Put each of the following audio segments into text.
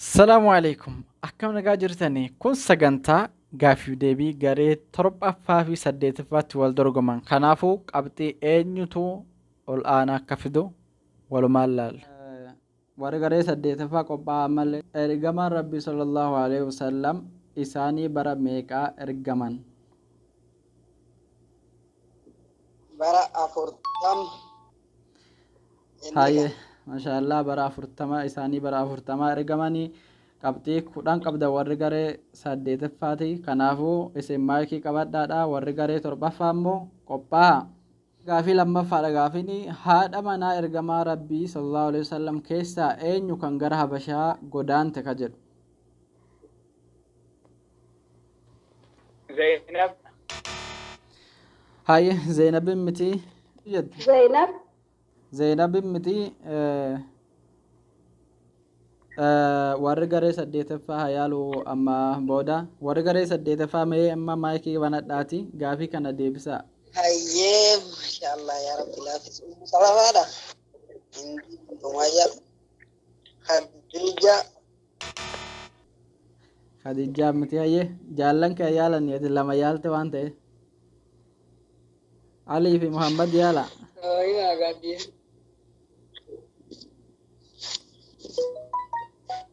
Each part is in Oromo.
Salaamu alaikum. Akkam nagaa jirtanii? Kun sagantaa gaaffiif deebii garee torbaffaa fi saddeetaffaatti wal dorgoman. Kanaafuu qabxii eenyutu ol aanaa akka fidu walumaan laalla. Warri garee saddeetaffaa qophaa'aa malee. Ergamaan Rabbii sallallahu alaihi wasallam isaanii bara meeqaa ergaman? Bara 40 jennee Haye mashaallaa bara 40 isaanii bara 40 ergamanii qabxii 10 qabda warri garee saddeetaffaati kanaafuu isin maayikii qabadhaadha warri garee torbaffaa immoo qophaa'a. Gaafii lammaffaadha gaafiin haadha manaa ergamaa Rabbii sallallahu alaihi wasallam keessaa eenyu kan gara Habashaa godaante ka jedhu. Zainab. Haye Zainabin miti jette. Zainab. Zainabin miti warri garee saddeetaffaa haa yaalu amma booda warri garee saddeetaffaa mee amma maayikii banadhaati gaafii kana deebisaa. Hayyee maashaallah yaa rabbi laafis ummu salamaadha. Hindi Umayya Khadija Khadijaa miti hayyee jaallan kee yaalan ati lama yaalte waan ta'eef. Alii fi Muhammad yaala. Hima gaaddi.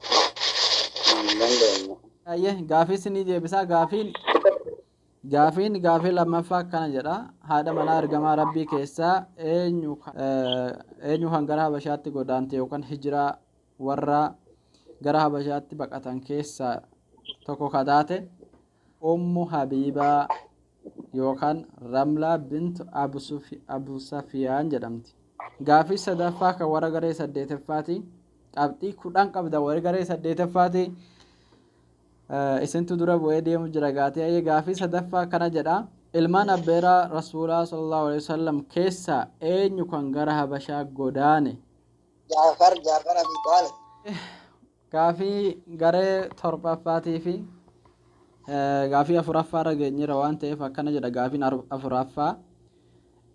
Hin dandeenye. Hayyee gaafii isinii deebisaa gaafiin gaafiin gaafii lammaffaa akkana jedha haadha manaa ergamaa rabbii keessaa eenyu eenyu kan gara habashaatti godaante yookaan hijiraa warra gara habashaatti baqatan keessaa tokko ka taate Ummu Habiibaa yookaan Ramlaa bint Abu Safiyaan jedhamti. Gaafii sadaffaa kan warra garee saddeetaffaati. Qabxii 10 qabda warri garee saddeetaffaati. Isintu dura bu'ee deemu jira gaatee ayyee gaafii sadaffaa kana jedha. Ilmaan abbeeraa Rasuulaa sallallahu alaihi wasallam keessaa eenyu kan gara Habashaa godaane? Jaafar Jaafar Abi Xaalib. Gaafii garee torbaffaatii fi gaafii afuraffaa irra geenyeera waan ta'eef akkana jedha gaafiin afuraffaa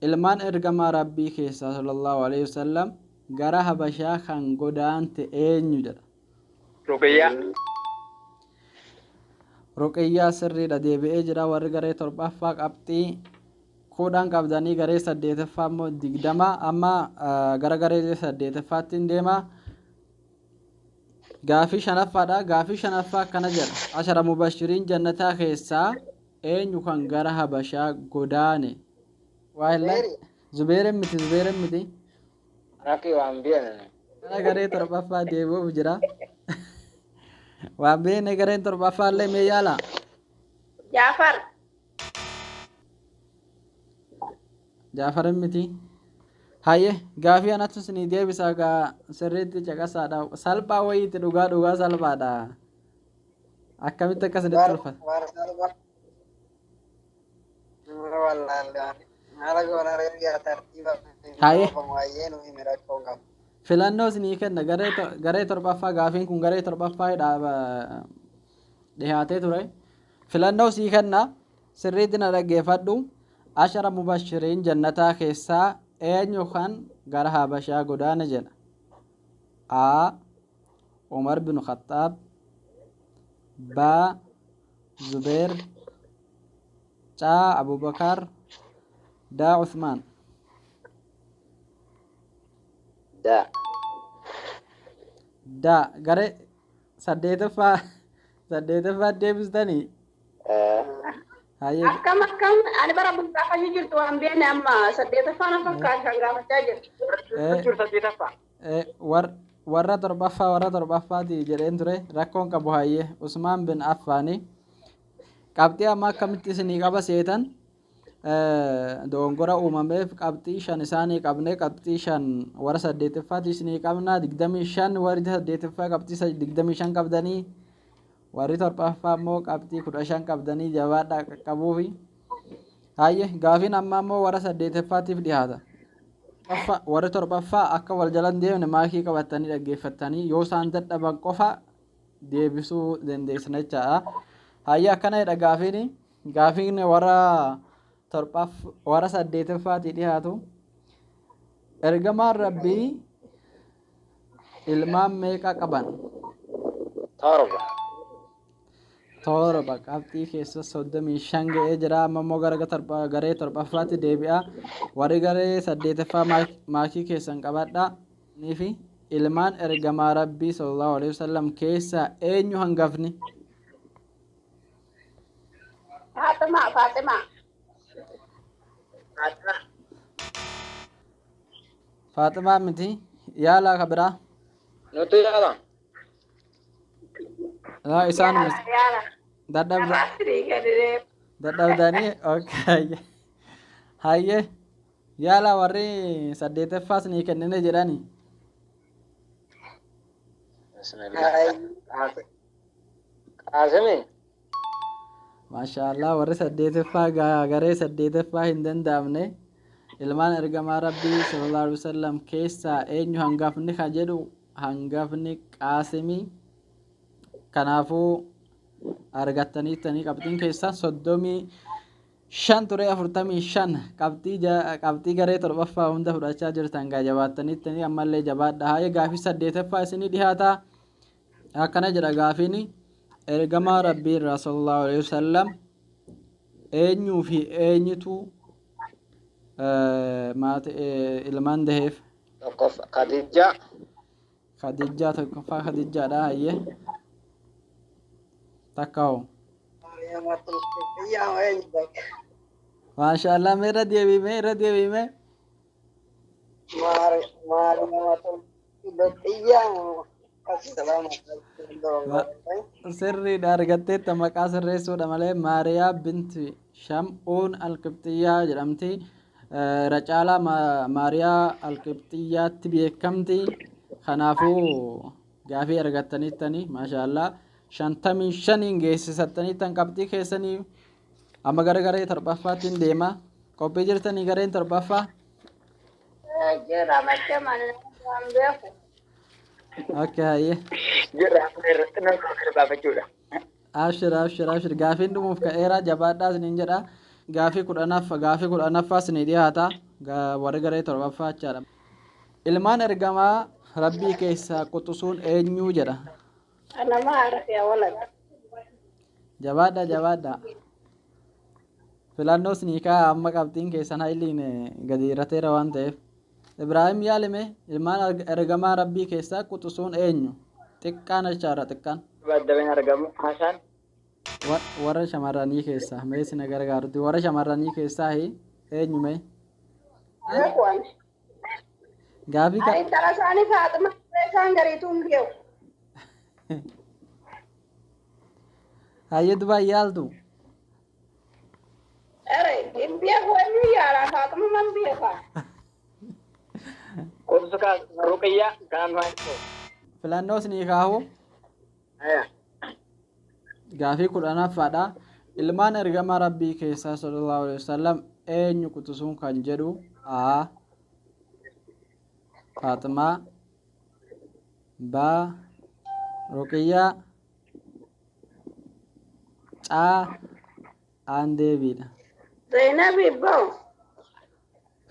ilmaan ergamaa rabbii keessaa sallallahu alaihi wasallam gara habashaa kan godaante eenyu jedha. Ruqiyyaa. Ruqiyyaa sirriidha deebi'ee jira warri garee torbaffaa qabxii 10 qabdanii garee saddeetaffaa immoo 20 amma gara garee saddeetaffaatti hin deema. Gaafii shanaffaadha. Gaafii shanaffaa akkana jedha. Ashara mubashiriin jannataa keessaa eenyu kan gara Habashaa godaane? Waa hin Zubeeri. Zubeerin miti Zubeerin miti. Rakki waan beekne. Gara garee torbaffaa deebi'uuf jira. Waan beekne gareen torbaffaa illee mee yaala. Jaafar. Jaafarin miti. Hayyee gaafii anatu isinii deebisaa gaa sirriitti caqasaadha. Salphaa wayiiti dhugaa dhugaa salphaadha. Akkamitti akka isinitti War ulfata? war salba. Nama wallaalle. Haala goona reebiyaa tartiiba. Hayyee Oofamu hayyee nu himi rakkoon qabu. filannoo isinii kenna garee garee torbaffaa gaafiin kun garee torbaffaa dhihaatee ture. Filannoo sii kenna sirriitti na dhaggeeffadhu. Ashara mubashiriin jannataa keessaa eenyu kan gara Habashaa godaane jedha. A. Umar bin Khattaab B. Zubeer C. Abubakar D. Usmaan. Da. D. Garee saddeetaffaa saddeetaffaa deebistanii. Hayyee Akkam akkam ani bara gaafachuu jirtu waan beekne amma saddeetaffaa na fakkaata kan gaafachaa jirtu. Jiru saddeetaffaa. Warra torbaffaa warra torbaffaati jedheen ture rakkoon qabu hayyee Usmaan bin Affaani qabxii amma akkamitti isinii qaba seetan dogongora uumameef qabxii 5 isaanii qabne qabxii 5 warra saddeetaffaati isinii qabna 25 warri saddeetaffaa qabxii 25 qabdanii warri torbaffaa immoo qabxii 15 qabdanii jabaadhaa qaqqabuufi hayyee gaafiin amma immoo warra saddeetaffaatiif dhiyaata. Warri torbaffaa akka wal jalan deemne maakii qabatanii dhaggeeffatanii yoo isaan dadhaban qofa deebisuu dandeessan jechaadha. Hayyee akkana jedha gaafiin gaafiin warra torbaff warra saddeetaffaatii dhiyaatu. Ergamaan Rabbii ilmaan meeqa qaban? 7. 7 qabxii keessa 35 ga'ee jira. Amma immoo gara garee torbaffaatti deebi'a. Warri garee saddeetaffaa maakii keessan qabadha. Fi ilmaan ergamaa Rabbii sallallahu alaihi wasallam keessaa eenyu hangafni? Faaximaa, Faaximaa. Faaximaa miti. Yaalaa ka biraa. Nuti yaala. Laa isaan Yaala, yaala. Dadhabda. Asirii gadi. Dadhabdanii, okay. Hayyee, yaalaa warri saddeetaffaas ni kennine jedhani. Bismillah. Qaasimi. Maashaallah, warri saddeetaffaa garee saddeetaffaa hin danda'amne. Ilmaan ergamaa Rabbii sallallahu alaihi wasallam keessaa eenyu hangafni ka jedhu, hangafni Qaasimii. Kanaafuu argattaniittanii qabxiin keessaa 35 ture, 45 qabxii garee torbaffaa hunda fudhachaa jirtan. Gaa jabaattaniittanii, ammallee jabaadha. Haayee, gaafii saddeetaffaa isinii dhihaataa. Akkana jedha gaafiin: ergamaa Rabbii irraa sallallahu alaihi wasallam eenyuu fi eenyutu ilmaan daheef? Tokkoffaa Khadijaa. Khadijaa, tokkoffaa Khadijaadha. Hayyee, takka hoo? Maashaallah, mee irra deebime, irra deebime. Maariyaamatul Qibxiyyaa. Assalaamu alaikum. Sirriidha, argatteetta. Maqaa sirreessuudha malee Maariyaa binti Sham'uun Alqibxiyyaa jedhamti. Irra caalaa Maariyaa Alqibxiyyaatti beekamti. Kanaafuu gaafii argattaniittanii, maashaallah, 55n geessisattaniittan qabxii keessanii. Amma gara garee torbaffaattiin deema. Qophii jirtanii, gareen torbaffaa? Jira macha mana waan beeku. Okay, hayyee. Jirra, irratti nama baafachuudha. Abshir, abshir, abshir. Gaafiin dhumuuf ka'eera, jabaadhaa isiniin jedha. Gaafii 10ffaa, gaafii 10ffaa isinii dhiyaata. Warri garee torbaffaa jechaadha. Ilmaan ergamaa Rabbii keessaa quxisuun eenyuu jedha. أنا ما أعرف يا ولد. Jabaadhaa, jabaadhaa. Filannoo isinii ka'a, amma qabxiin keessan hayliin gadi hirateera waan ta'eef. Ibraahim, yaalime, ilmaan ergamaa Rabbii keessaa quxisuun eenyu? Xiqqaan jechaadha, xiqqaan. Baddabeen argamu Hasan. Warra shamarranii keessaa mee isin gargaarutti, warra shamarranii keessaa eenyu mee? Beeku ani. Gaafii ka Ani intala isaanii Faaxima isaan gariituu hin beeku. Hayyee, dubaa yaaltu. Ere hin beeku, eenyu yaala, Faaxima man beeka. Qubsu kaas Ruqiyyaa kan Filannoo isinii kaahu. Gaafii 10ffaadha. Ilmaan ergamaa Rabbii keessaa sallallahu alaihi wasallam eenyu quxisuun kan jedhu: A. Faaximaa, B. Ruqiyyaa, C. Aan deebiidha. Zainabi boo.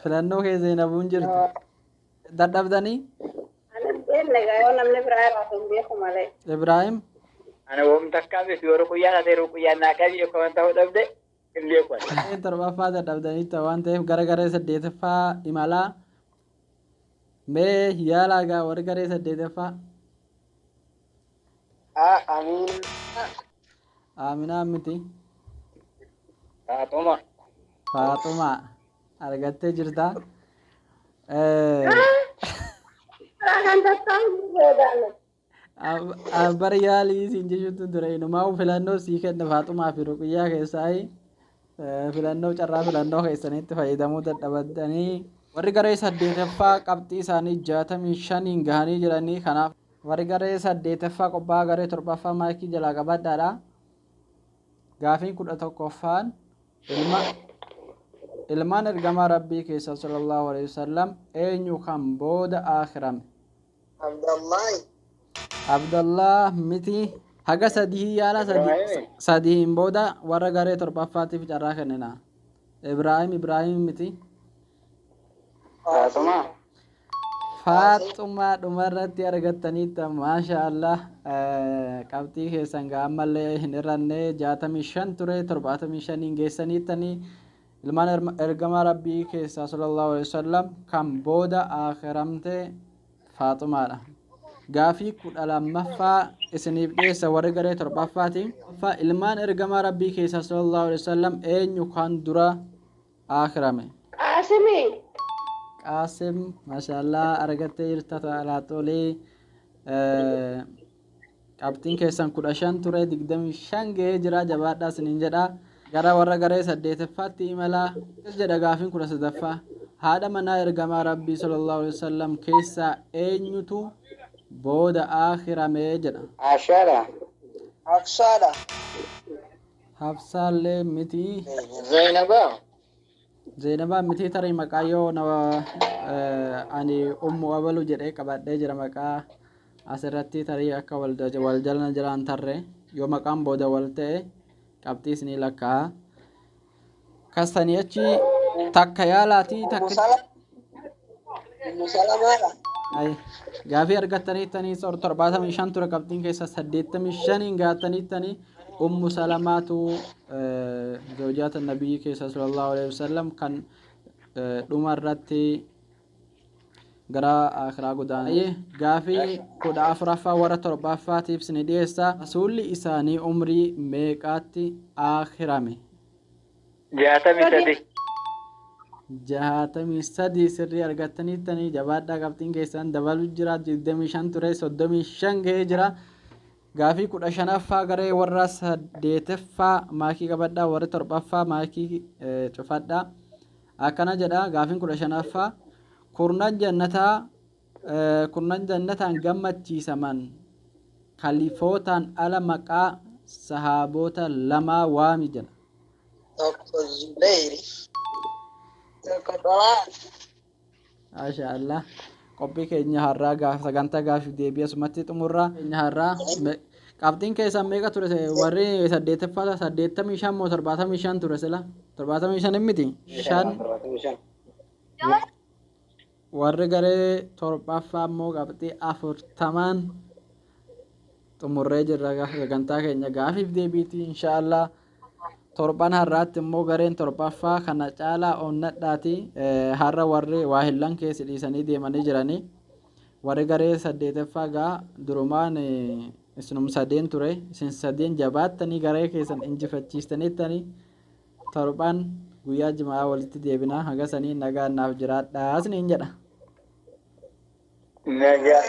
Filannoo kee Zainabuun jirtu. Dadhabdanii? Ani hin beekne gaa, yoo namni biraa irraa hin beeku malee. Ibraahim? Ana woom takkaa beeku, yoo Ruqiyyaa taate Ruqiyyaa naa qabi, yookaan ta'uu dhabde hin beeku. Garee torbaffaa dadhabdaniitta waan ta'eef gara garee saddeetaffaa imalaa. Mee yaalaa gaa, warri garee saddeetaffaa. Amiin. Aaminaa miti. Faaxuma. Faaxumaa argattee jirta. Kan tattaan boodaan. Bar yaalii siin jechuutu ture, inumaa filannoo sii kenna. Faaxumaa fi Ruqiyyaa keessaa filannoo, carraa filannoo keessanitti fayyadamuu dadhabdanii. Warri garee saddeetaffaa qabxii isaanii 65n gahanii jiranii. Kanaaf warri garee saddeetaffaa qophaa'aa, garee torbaffaa maayikii jalaa qabadhaadha. Gaafiin 11ffaan: ilma ilmaan ergamaa Rabbii keessaa sallallahu alaihi wasallam eenyu kan booda aakhirame? Abdallahi. Abdallah miti. Haga sadii yaala, sadiin booda warra garee torbaffaatiif carraa kennina. Ibraahim, Ibraahim miti. Faaxuma. Faaxumaa dhumarratti argattaniitta, maasha Allah. Qabxii keessan gaa ammallee hin irranne, 65 ture, 75 geessaniittanii. Ilmaan ergamaa rabbii keessaa sallallahu alaihi wasallam kan booda akhiramte Faaxumaadha. Gaafii 12ffaa isiniif dhiyeessa warri garee torbaffaati. Ilmaan ergamaa rabbii keessaa sallallahu alaihi wasallam eenyu kan dura akhirame? Qaasimii. Qaasim, maashaallah, argattee jirta laaxoolee. Qabxiin keessan 15 ture, 25 ga'ee jira, jabaadhaa isiniin jedha. Gara warra garee saddeetaffaatti imalaa jedha. Gaafiin 13ffaa, haadha manaa ergamaa rabbii sallallahu alaihi wasallam keessaa eenyutu booda akhiramee jedha. Ashaadha. Hafsaadha. Hafsaallee miti. Zainabaa. Zeenabaa miti. Tarii maqaa yoo nama ani ummu abalu jedhee qabadhee jira maqaa asirratti, tarii akka wal jala jiraan tarre yoo maqaan booda wal ta'e qabxii isinii lakkaa'a. Kastanii achi takka yaalaatii takka. Ummu Salamaadha. Ay, gaafii argattaniittanii, 75 ture qabxiin keessa, 85 gaattaniittanii. Ummu Salamaatu zawjaata nabiyyi keessa sallallahu alaihi wasallam kan dhuma irratti gara akhiraa godaane. Gaafii 14ffaa warra torbaffaatiif isin dhiyeessa. Rasuulli isaanii umrii meeqaatti akhirame? 63. 63 sirrii argattaniittanii, jabaadhaa, qabxiin keessan dabalu jira. 25 ture, 35 ga'ee jira. Gaafii 15ffaa garee warra saddeetaffaa maakii qabadhaa, warri torbaffaa maakii cufadhaa. Akkana jedha gaafiin 15ffaa: kurnan jannataa, kurnan jannataan gammachiisaman kalifootaan ala maqaa sahaabota lamaa waami jedha. Tokko Zubeeri. Tokko Xalaa. Maasha Allah. Qophii keenya har'aa gaaf sagantaa gaafiif deebii asumatti xumurraa. Keenya har'aa qabxiin keessan meeqa ture? Warri saddeettaffaa 85 moo 75 ture sila? 75 hin miti? Shan. Warri garee torbaffaa immoo qabxii 40n xumurree jirra sagantaa keenya gaafiif deebiiti insha Allah. Torban har'aatti immoo gareen torbaffaa kana caalaa onnadhaati. Har'a warri waa hillan keessa dhiisanii deemanii jiranii. Warri garee saddeetaffaa gaa durumaan isinum sadeen ture, isin sadeen jabaattanii garee keessan injifachiistaniittanii. Torban guyyaa jimaa walitti deebinaa, haga sanii nagaa naaf jiraadhaa isiniin jedha. Nagaa.